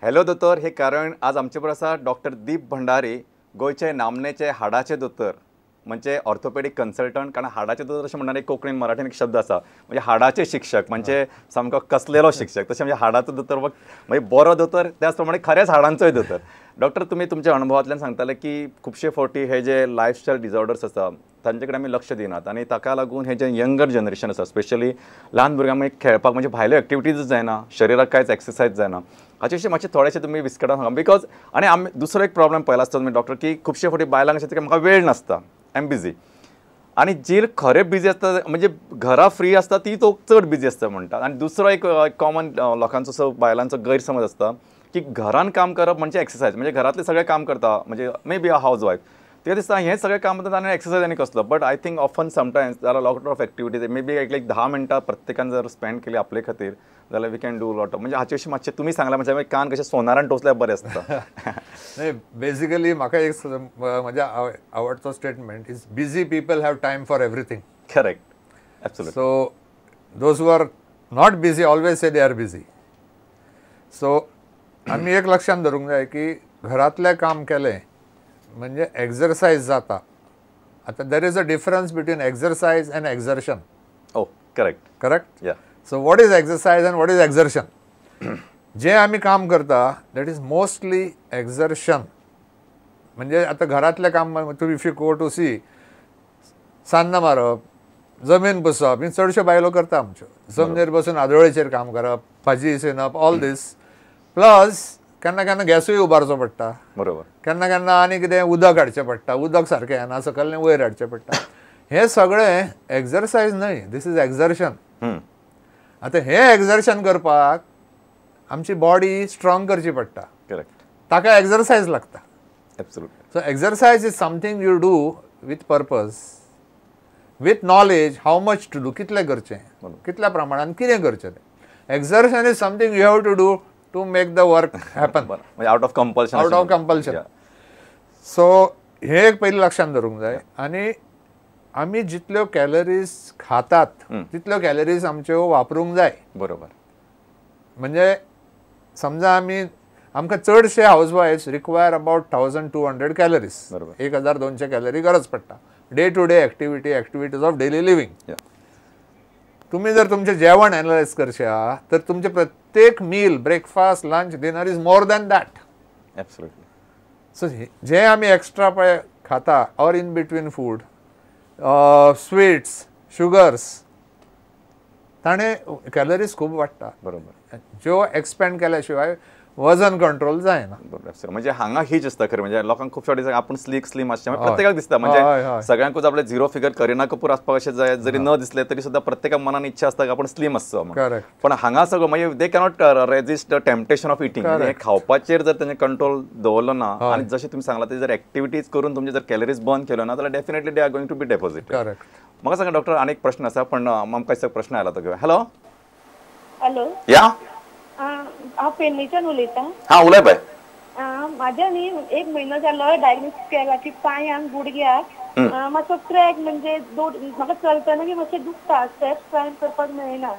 Hello दोतोर हे कारण आज आमचे बरोबर आसा डॉक्टर दीप भंडारी, गोंयचे नामनेचे हाडाचे दोतोर, म्हणजे ऑर्थोपेडीक कन्सल्टंट. कारण हाडाचे दोतोर अशें म्हणणार एक कोंकणीन मराठीन एक शब्द आसा, म्हणजे हाडाचे शिक्षक, म्हणजे सामको कसलेलो शिक्षक. तशें म्हणजे हाडाचो दोतोर म्हणजे बरो दोतोर, त्याच प्रमाणे खरेंच हाडांचोय दोतोर. डॉक्टर, तुमी तुमच्या अणभवांतल्यान सांगताले की खुबशे फावटी हे जे लायफस्टायल डिसऑर्डर्स आसा तांचे कडेन आमी लक्ष दिनात आनी ताका लागून हे जे यंगर जनरेशन आसा, स्पेशली ल्हान भुरग्यांक खेळपाक म्हणजे भायल्यो एक्टिविटीजच जायना, शरिराक कांयच एक्सरसायज जायना. हाचे विशीं मातशें थोडेशें तुमी विस्कटावन सांगा. Because आनी आमी दुसरो एक प्रॉब्लम पळयला आसता तुमी डॉक्टर, की खुबशे फावटी बायलांक अशें की म्हाका वेळ नासता, I am busy. आनी जी खरें बिजी आसता म्हणजे घरा फ्री आसता ती तो चड बिजी आसता म्हणटा. आनी दुसरो एक कॉमन लोकांचो असो बायलांचो गैरसमज आसता की घरान काम करप म्हणजे एक्सरसायज, म्हणजे घरातलें सगळें काम करता, म्हणजे may be a house wife, ते दिसता हें सगळें काम करता आनी एक्सरसायज आनी कसलो. But I think often sometimes there are lot of activities, may be एक 10 मिनटां प्रत्येकान जर स्पेंड केली आपले खातीर जाल्यार we can do lot of. म्हणजे हाचे विशीं मातशें तुमी सांगलां, म्हणजे कान कशें सोनारान टोचल्यार बरें आसता. नाही, बेसिकली म्हाका एक म्हज्या आवडतो statement is busy people have time for everything. Correct, absolutely. So those who are not busy always say they are busy. So आमी एक लक्षांत धरूंक जाय की घरांतलें काम केलें म्हणजे एक्सरसायज जाता. आतां there is a difference between exercise and exertion. Oh, correct correct. Yeah. So what is exercise and what is exertion? जें आमी काम करता that is mostly exertion. म्हणजे आतां घरांतलें काम तूं if you go to see, सान्नां मारप, जमीन पुसप, ही चडश्यो बायलो करता आमच्यो. जमनीर बसून आदोळेचेर काम करप, भाजी शिनप, ऑल these. Plus केन्ना केन्ना गॅसूय उबारचो पडटा, बरोबर, केन्ना केन्ना आनी कितें उदक हाडचें पडटा, उदक सारकें येना सकयल्यान वयर हाडचें पडटा. हें सगळें एक्सरसायज न्हय, this is exertion. आतां हें एक्सर्शन करपाक आमची बॉडी स्ट्रॉंग करची पडटा, करेक्ट, ताका एक्सरसायज लागता. Absolutely. So exercise is something you do with purpose, with knowledge how much to do, कितलें करचें, कितल्या प्रमाणान कितें करचें तें. Exertion is something you have to do to make the work happen, out of compulsion. Out of compulsion. So हें एक पयलीं लक्षांत धरूंक जाय. आनी आमी जितल्यो कॅलरीज खातात तितल्यो कॅलरीज आमच्यो वापरूंक जाय. बरोबर. म्हणजे समजा आमी आमकां चडशे house wives require about 1200 calories, 1200 calorie गरज पडटा day to day activity, activities of daily living. तुमी जर तुमचें जेवण एनलायज करशा तर तुमचें प्रत्येक meal, breakfast, lunch, dinner is more than that. Absolutely. So जे आमी एक्स्ट्रा पळय खाता or in between food, sweets, sugars, ताणें कॅलरीज खूब वाडटा. बरोबर. ज्यो एक्सपेंड केल्या शिवाय वजन कंट्रोल जायना. बरोबर. म्हणजे हांगा हीच आसता खरें, म्हणजे लोकांक खूब फावटी आपूण स्लीक स्लीम आसचें प्रत्येकाक दिसता, म्हणजे सगळ्यांकूच आपले झिरो फिगर करीना कपूर आसपाक अशें जाय जरी न दिसलें तरी सुद्दां प्रत्येका मनान इच्छा आसता की आपूण स्लीम आसचो. पण हांगा सगळो म्हणजे they cannot resist the temptation of eating. म्हणजे खावपाचेर जर तेंचे कंट्रोल दवरलो ना आनी जशें तुमी सांगलां ते जर एक्टिविटीज करून तुमचे जर कॅलरीज बर्न केल्यो ना जाल्यार definitely they are going to be deposit. Correct. म्हाका सांगा डॉक्टर, आनी एक प्रश्न आसा, पण आमकां एक प्रश्न आयला तो घेवया. हॅलो. हॅलो. या, हांव पेडणेच्यान उलयतां. हां, उलय बाय. म्हाज्या न्ही एक म्हयनो जालो डायग्नोसीस केला की पांयांक गुडघ्याक मातसो क्रॅक, म्हणजे म्हाका चलतना बी मातशें दुखता, स्टेप्स क्लायंब करपाक मेळना.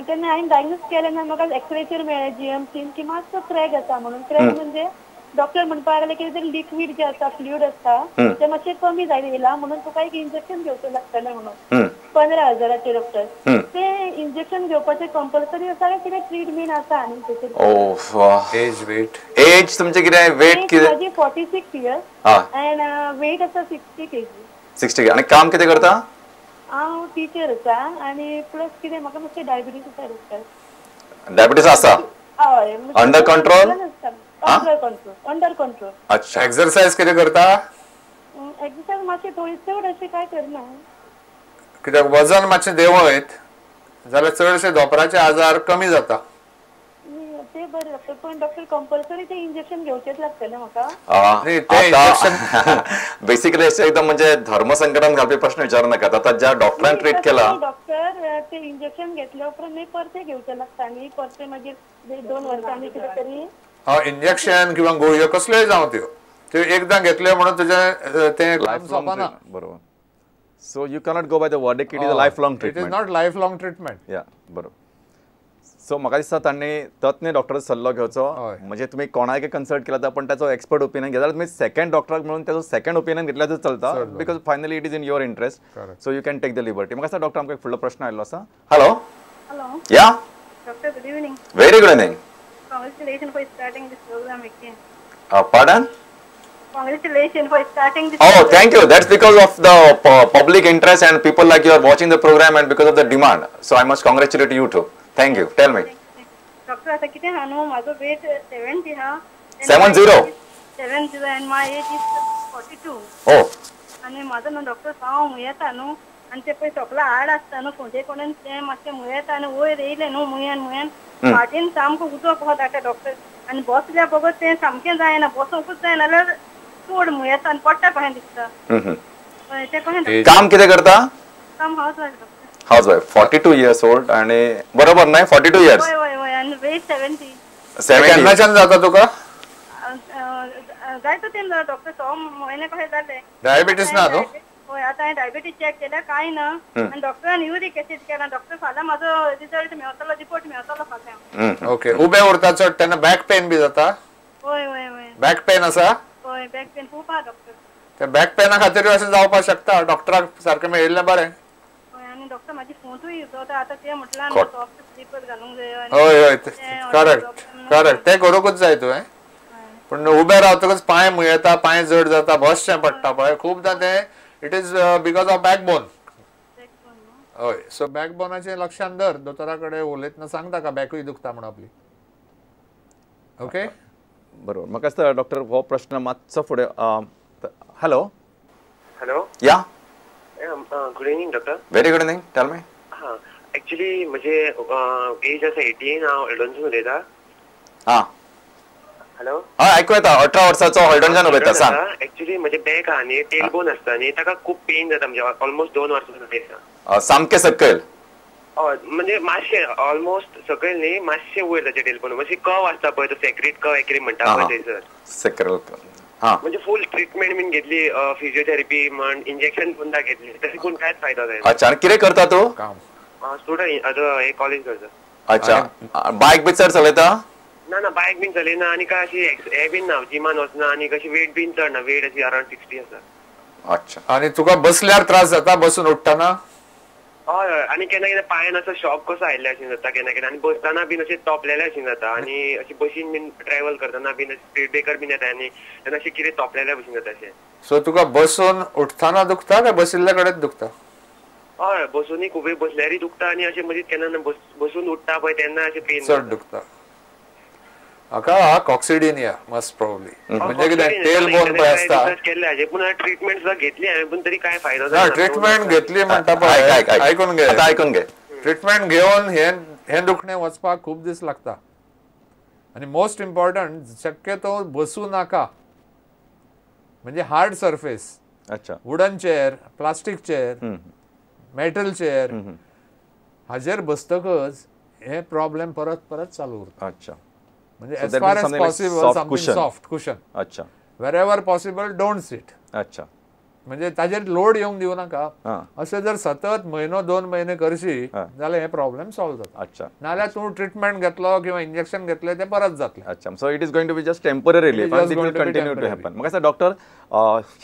तेन्ना हांवें डायग्नोस केलें ना, म्हाका एक्सरेचेर मेळ्ळें जीएमसीन की मातसो क्रॅक आसा म्हणून. क्रॅक म्हणजे डॉक्टर म्हणपाक लागले की तें लिक्वीड जें आसा, फ्लुइड आसता तें मातशें कमी जायत येयलां म्हणून तुका एक इंजेक्शन घेवचें लागतलें म्हणून. 15,000 डॉक्टर. तें इंजेक्शन घेवपाचें कंपल्सरी आसा काय कितें ट्रिटमेंट आसा आनी तेचेर? As, weight. एज तुमचें कितें, वेट कितें? म्हजी 46 इयर्स एंड वेट आसा 60 kg. 60. आनी काम कितें करता? हांव टिचर आसा आनी प्लस कितें म्हाका मातशें डायबिटीज आसा डॉक्टर. डायबिटीज आसा? हय. Under control? Under control, under control. अच्छा. एक्सरसाइज कितें करता? एक्सरसाइज मातशी थोडी, चड अशी काय करना. कित्याक वजन मातशें देंवयत जाल्यार चडशे धोंपराचे आजार कमी जाता. ते बरें डॉक्टर, पण डॉक्टर कंपल्सरी ते इंजेक्शन घेवचेंच लागतलें म्हाका? न्ही, तें इंजेक्शन बेसिकली अशें एकदम म्हणजे धर्मसंकटान घालपी प्रश्न विचारू नाकात. आतां ज्या डॉक्टरान ट्रीट केला डॉक्टर, ते इंजेक्शन घेतल्या उपरांत मागीर परतें घेवचें लागता न्ही, परतें मागीर 2 वर्सांनी कितें तरी इंजेक्शन किंवा गुळयो कसल्योय जावं त्यो त्यो एकदां घेतल्यो म्हणून तुजें तें काम सोंपना. बरोबर. So you cannot go by the verdict, it is a life long it is treatment. Not life long treatment. या, बरोबर. सो म्हाका दिसता तांणी तज्ञ डॉक्टराचो सल्लो घेवचो. म्हणजे तुमी कोणाक कन्सल्ट केला पण ताचो एक्सपर्ट ओपिनियन घेता जाल्यार तुमी सेकंड डॉक्टराक मेळून ताचो सेकंड ओपिनियन घेतल्यार चलता, because finally it is in your interest, so you can take the liberty. म्हाका दिसता डॉक्टर आमकां एक फुडलो प्रश्न आयिल्लो आसा. Hello. Hello. Yeah doctor, good evening. Very good evening. Congratulations for starting this program again. Pardon? Congratulations for starting this. Oh, program. Thank you. That's because of the public interest and people like you are watching the program and because of the demand. So I must congratulate you too. Thank you. Tell me. Doctor, आता कितें हा न्हू, म्हाजो weight 70 हा. 70? 70 and my age is 42. Oh. आनी म्हाजो न्हू doctor पांव मुयेता न्हू, आनी ते पळय सोकला हाड आसता न्हू फुंडे कोणेन तें मातशें मुयेता आनी वयर येयलें न्हू मुयान मुयान फाटीन सामको उदक कसो धाडटा डॉक्टर. आनी बसल्या बगर तें सामकें जायना, बसोंकूच जायना जाल्यार चड मुयेता आनी पडटा कशें दिसता. तें कशें? काम कितें करता? काम house wife doctor. House wife, 42 years old आणि बरोबर नाही 42 इयर्स. हय हय हय. आनी वेट 70. 70. केन्नाच्यान जाता तुका? जायतो तेम जाला डॉक्टर, 6 म्हयने कशें जाले. डायबिटीस ना न्हू? हय, आतां हांवें डायबिटीज चॅक केल्या, कांय ना. आनी डॉक्टरान युरीक एसीड केला डॉक्टर. फाल्यां म्हाजो रिजल्ट मेवतलो, रिपोर्ट मेवतलो फाल्यां. ओके. उबे उरता चड तेन्ना बॅक पेन बी जाता? हय हय हय. बॅक पेन आसा? हय, बॅक पेन खूब आहा डॉक्टर. ते बॅक पेना खातीर अशें जावपाक शकता, डॉक्टराक सारकें मेळिल्लें बरें. हय, आनी डॉक्टर म्हाजी फोंतूय जाता आतां, तें म्हटलां न्हू सॉफ्ट स्लीपर घालूंक जाय. हय हय, करेक्ट करेक्ट, तें करूंकूच जाय तुवें. पूण उबे रावतकच पांय मुयेता, पांय जड जाता, बसचें पडटा पळय खूबदां. तें it is because of backbone. हय, सो बॅकबोनाचें लक्षान धर, दोतोरा कडेन उलयतना सांग ताका बॅकूय दुखता म्हूण आपली. ओके, बरोबर. म्हाका दिसता डॉक्टर हो प्रश्न मातसो फुडें. Hello. Hello. Yeah. Good evening doctor. Very good evening. Tell me. हां, एक्चुअली म्हजे एज आसा 18, हांव हळदोणच्यान उलयतां. हां, हॅलो. हय, आयकूं येता. 18 वर्साचो हळदोणच्यान उलयता, सांग. एक्चुअली म्हजे बॅक आहा न्ही, टेल बोन आसता न्ही, ताका खूब पेन जाता, म्हणजे ऑलमोस्ट 2 वर्सां जाता. सामकें सकयल? हय, म्हणजे मातशें ऑलमोस्ट सकयल न्ही, मातशें वयर ताचें टेल बोन, मातशें कव आसता पळय, तो सेक्रेट कव एक्री म्हणटा पळय थंयसर. सेक्रल. हां, म्हणजे फूल ट्रिटमेंट बीन घेतली, फिजियोथेरपी म्हण, इंजेक्शन सुद्दां घेतली, तरी पूण कांयच फायदो जायना. अच्छा, आनी कितें करता तूं? काम स्टुडंट, आतां हे कॉलेज करता. अच्छा, बायक बी चड चलयता? ना ना, बायक बीन चलयना आनी काय अशी हे बीन ना, जिमान वचना आनी कशी वेट बीन चड ना, वेट अशी अरावंड 60 आसा. अच्छा, आनी तुका बसल्यार त्रास जाता बसून उठ्ठना? हय हय, आनी केन्ना केन्ना पांयान असो शॉक कसो आयिल्ले अशें जाता केन्ना केन्ना, आनी बसतना बीन अशें तोपलेले अशें जाता, आनी अशी बशीन बीन ट्रॅवल करतना बीन स्पीड ब्रेकर बीन येता आनी तेन्ना अशें कितें तोपलेले भशेन जाता अशें. सो तुका बसून उठतना दुखता काय बशिल्ले कडेन दुखता? हय, बसूनय खूब वेळ बसल्यारय दुखता आनी अशें मदींच केन्ना बसून उठता पळय तेन्ना अशें पेन चड दुखता. हाका कॉक्सिडिनिया मस्ट प्रोबब्ली, म्हणजे कितें टेल बोन पळय आसता. पूण ट्रिटमेंट सुद्दां घेतली हांवें, पूण तरी काय फायदो ना. ट्रिटमेंट घेतली म्हणटा पळय, आयकून घे, आयकून घे. ट्रिटमेंट घेवन हें दुखणें वचपाक खूब दीस लागता. आनी मोस्ट इम्पॉर्टंट, शक्यतो बसूं नाका, म्हणजे हार्ड सर्फेस. अच्छा, wooden chair, plastic chair, metal chair हाजेर बसतकच हे प्रॉब्लेम परत परत चालू उरता. अच्छा, म्हणजे as far as possible something soft cushion. अच्छा, wherever possible don't sit. अच्छा, म्हणजे ताजेर लोड येवंक दिवं नाका. अशें जर सतत म्हयनो 2 म्हयने करशी जाल्यार हे प्रॉब्लेम सॉल्व जाता. अच्छा, नाल्यार तूं ट्रिटमेंट घेतलो किंवा इंजेक्शन घेतलें तें परत जातलें. अच्छा, so it is going to be just temporary relief and it will continue to happen. म्हाका दिसता डॉक्टर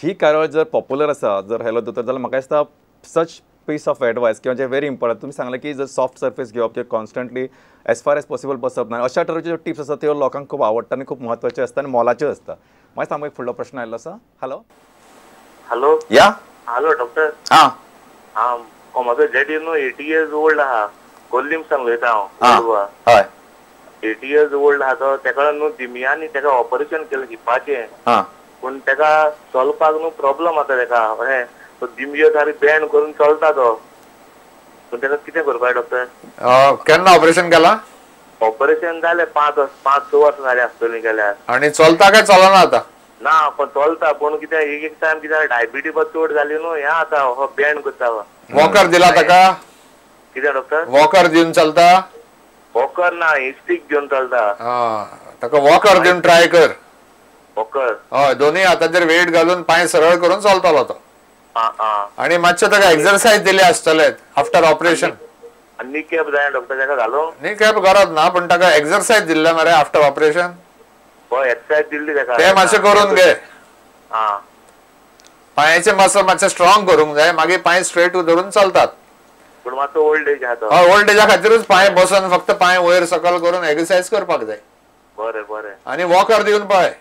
ही कार्यावळ जर पॉप्युलर आसा, जर हॅलो दोतोर, जाल्यार म्हाका दिसता सच पीस ऑफ एडवायस किंवा जे वेरी इम्पॉर्टंट तुमी सांगलें की जर सॉफ्ट सर्फेस घेवप किंवा constantly as far as possible बसप ना, अशा तरेच्यो ज्यो टिप्स आसा त्यो लोकांक खूब आवडटा आनी खूब म्हत्वाच्यो आसता आनी मोलाच्यो आसता. मागीर सामको एक फुडलो प्रश्न आयिल्लो आसा. Hello. Hello. Yeah. Hello doctor. हां, हां, म्हजो डॅडी न्हू 80 इयर्स ओल्ड आहा, कोल्लीम सावन उलयता हांव. हय, 80 इयर्स ओल्ड आहा तो, तेका न्हू दिमयांनी तेका ऑपरेशन केलें हिपाचें. हां, पूण तेका चलपाक न्हू प्रॉब्लम आसा तेका, अशें तो दिमयो सारकी बँड करून चलता तो, पूण तेका कितें करपाक डॉक्टर? केन्ना ऑपरेशन केलां? ऑपरेशन जालें 5-6 वर्सां जालीं आसतलीं केल्यार. आनी चलता काय चलना आतां? ना, पण चलता, पूण कितें एक एक टायम कितें डायबिटीज चड जाली न्हू, हें आतां हो बँड करता. वॉकर दिला ताका? कितें डॉक्टर? वॉकर दिवन चलता? वॉकर ना, स्टीक घेवन चलता. ताका वॉकर दिवन ट्राय कर. वॉकर? हय, दोनूय हाताचेर वेट घालून पांय सरळ करून चलतलो तो. आनी मातशें ताका एक्सरसाइज दिली आसतले आफ्टर ऑपरेशन. आनी नी कॅप जाय डॉक्टर ताका घालूंक? नी कॅप गरज ना, पण ताका एक्सरसाइज दिल्ले मरे आफ्टर ऑपरेशन? हय, एक्सरसाइज दिल्ली ताका. ते मातशें करून घे. आं, पांयाचे मसल मातशे स्ट्रॉंग करूंक जाय, मागीर पांय स्ट्रेट धरून चलतात. पूण मातसो ओल्ड एज आहा तो. हय, ओल्ड एजा खातीरूच पांय बसून फक्त पांय वयर सकल करून एक्सरसाइज करपाक जाय. बरें बरें. आनी वॉकर दिवन पळय.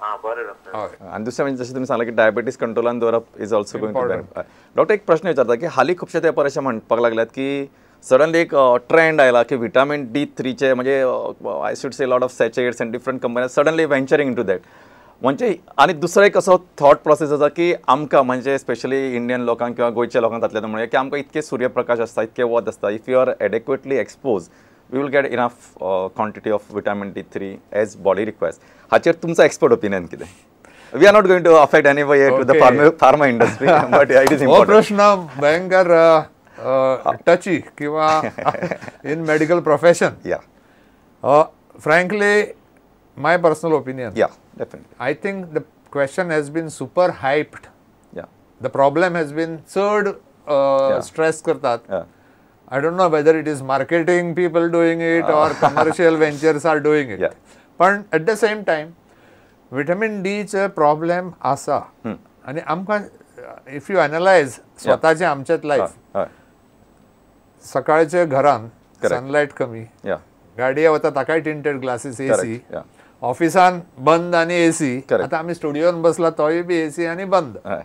आं, बरें डॉक्टर. हय. आनी दुसरें म्हणजे जशें तुमी सांगलां की डायबिटीज कंट्रोलान दवरप is also going to benefit. Doctor एक प्रश्न विचारता की हालीं खुबशे तेंपार अशें म्हणपाक लागल्यात की सडनली एक ट्रेंड आयला की विटामीन D3चे म्हणजे I should say lot of sachets and different company suddenly venturing into that. म्हणजे आनी दुसरो एक असो थॉट प्रोसेस आसा की आमकां म्हणजे स्पेशली इंडियन लोकांक किंवा गोंयच्या लोकांक जातलें म्हणजे की आमकां इतके सूर्यप्रकाश आसता, इतके वत आसता, if you are adequately expose we will get enough quantity of vitamin D3 as body requires. हाचेर तुमचो एक्सपर्ट ओपिनियन कितें? We are not going to affect any way to the pharma industry, but it is हो important. प्रश्न भयंकर टची किंवा in medical profession. Yeah frankly my personal opinion, yeah definitely. I think the question has been super hyped. Yeah The problem has been चड stress करतात. Yeah. I don't know whether it is marketing people doing it or commercial ventures are doing it. Yeah. पण at the same time vitamin D चे problem आसा आनी आमकां if you analyse स्वताचे आमचेच life, हय सकाळचे घरान Correct. Sunlight कमी, या गाडये वता ताकाय टिंटेड ग्लासीस, एसी, Yeah. ऑफिसान बंद आनी एसी, Correct. आतां आमी स्टुडियोन बसला तोय बी एसी आनी बंद. हय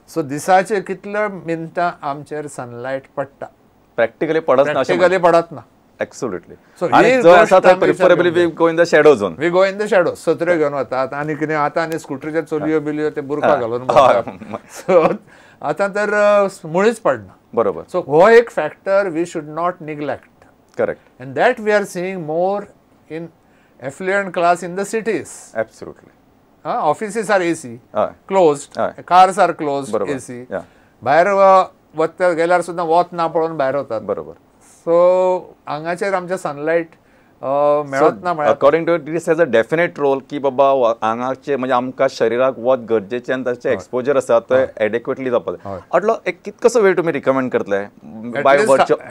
सो दिसाचे कितले मिनटां आमचेर सनलायट पडटा? प्रॅक्टिकली पडच ना. प्रॅक्टिकली पडत ना. ॲब्सोल्युटली. So, आनी ही जंय आसा गोष्ट थंय आमी विचार preferably we go in the shadow zone. We go in the shadow. सत्र्यो घेवन वतात आनी कितें आतां आनी स्कुटरीचेर चलयो बिलयो ते बुरखा घालून भोंवतात. सो आतां तर मुळीच पडना. बरोबर. सो हो एक factor we should not neglect. Correct. And that we are seeing more in affluent class in the cities. Absolutely. Offices are AC, हय क्लोज्ड, हय. कार्स are closed, बरोबर. एसी. Yeah. भायर वता गेल्यार सुद्दां वत ना पळोवन भायर वतात. बरोबर. सो हांगाचेर आमच्या सनलायट मेळत ना म्हळ्यार according to this has a definite role की बाबा आंगाचे म्हणजे आमकां शरिराक वत गरजेचें आनी ताचें एक्सपोजर आसा ते एडेक्वेटली जावपाक जाय. आटलो एक कितकोसो वेळ तुमी रिकमेंड करतले बाय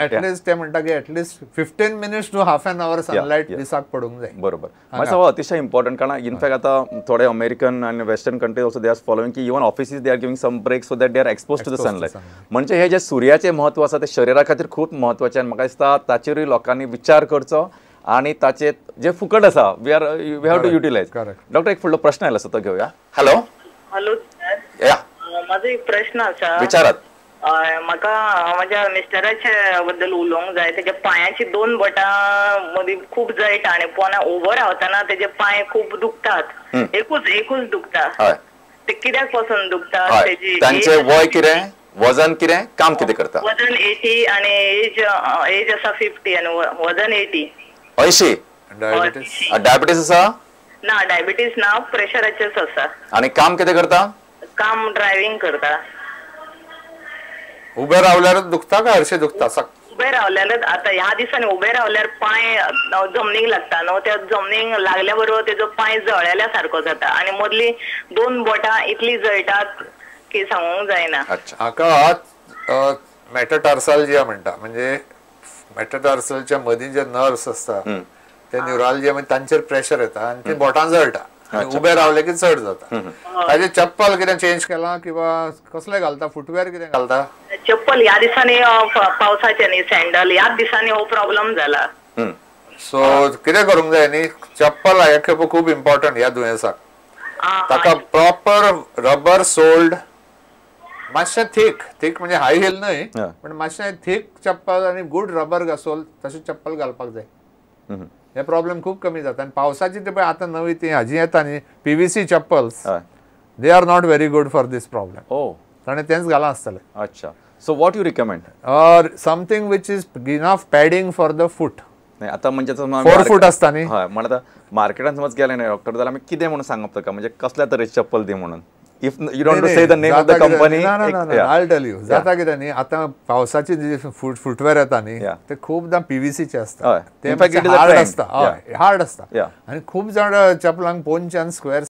एटलिस्ट ते म्हणटा की at least 15 minutes to half an hour sunlight दिसाक पडूंक जाय. बरोबर. म्हाका हो अतिशय इम्पॉर्टंट, कारण इनफॅक्ट आतां थोडे अमेरिकन आनी western countries also they are following की even offices they are giving some break so that they are expose to the sunlight. म्हणजे हे जे सुर्याचें म्हत्व आसा तें शरिरा खातीर खूब म्हत्वाचें आनी म्हाका दिसता ताचेरूय लोकांनी विचार करचो आनी ताचे जे फुकट आसा we have to utilise. Doctor एक फुडलो प्रश्न आयलो आसा तो घेवया. हॅलो. हॅलो सर, या म्हाजो एक प्रश्न आसा. विचारात. म्हाका म्हाज्या मिस्टराच्या बद्दल उलोवंक जाय. तेच्या पांयाची दोन बोटां मदीं खूब जळटा आनी पोना उबो रावतना तेजे पांय खूब दुखतात, एकूच एकूच दुखता. ते कित्याक पसून दुखता? तांचे वय कितें, वजन कितें, काम कितें करता? वजन 80 आनी एज एज आसा 50 आनी वजन 80. 80. डायबिटीज आसा? ना, डायबिटीज ना, प्रेशराचेच आसा. आनी काम कितें करता? काम ड्रायव्हिंग करता. उबे रावल्यार दुखता काय हरशीं दुखता? उबे रावल्यारच आतां ह्या दिसांनी उबे रावल्यार पांय जमनीक लागता न्हू, त्या जमनीक लागल्या बरोबर तेजो पांय जळ्ळेल्या सारको जाता आनी मदली दोन बोटां इतली जळटात की सांगूंक जायना. हाका मेटाटार्साल्जिया म्हणटा. म्हणजे मेटाटार्सलच्या मदीं जे नर्व्स आसता ते न्युराल्जिया, म्हणजे तांचेर प्रेशर येता आनी ते बोटां जळटा, उबे रावले की चड जाता. ताजे चप्पल कितें चेंज केलां किंवा कसलें घालता, फुटवेअर कितें घालता? चप्पल ह्या दिसांनी पावसाचे न्ही सँडल, ह्याच दिसांनी हो प्रॉब्लम जाला. सो कितें करूंक जाय न्ही, चप्पल हे खेपो खूब इम्पॉर्टंट ह्या दुयेंसाक. ताका प्रॉपर रबर सोल्ड, मातशें थीक, थीक म्हणजे हाय हिल न्हय पण मातशें थीक चप्पल आनी गूड रबर घासोल तशें चप्पल घालपाक जाय. हे प्रॉब्लेम खूब कमी जाता. आनी पावसाची ते पळय आतां नवी ती हाजी येता न्ही PVC chappals, they are not very good for this problem. ताणें तेंच घालां आसतलें. अच्छा. So what you recommend? Something which is enough padding for the foot. नाही आता म्हणजे 4 फूट आसता न्ही. हय, म्हण आतां मार्केटान समज गेलें न्ही डॉक्टर जाल्यार आमी कितें म्हणून सांगप ताका, म्हणजे कसल्या तरेची चप्पल दी म्हणून? If you don't say the name of the company, I will tell you. जाता कितें न्ही, आतां पावसाची जी फुटवेअर येता न्ही ते खूबदां PVC आसता, ते हार्ड आसता, हार्ड आसता आनी खूब जाण चपलांक पोनच्यान स्क्वेअर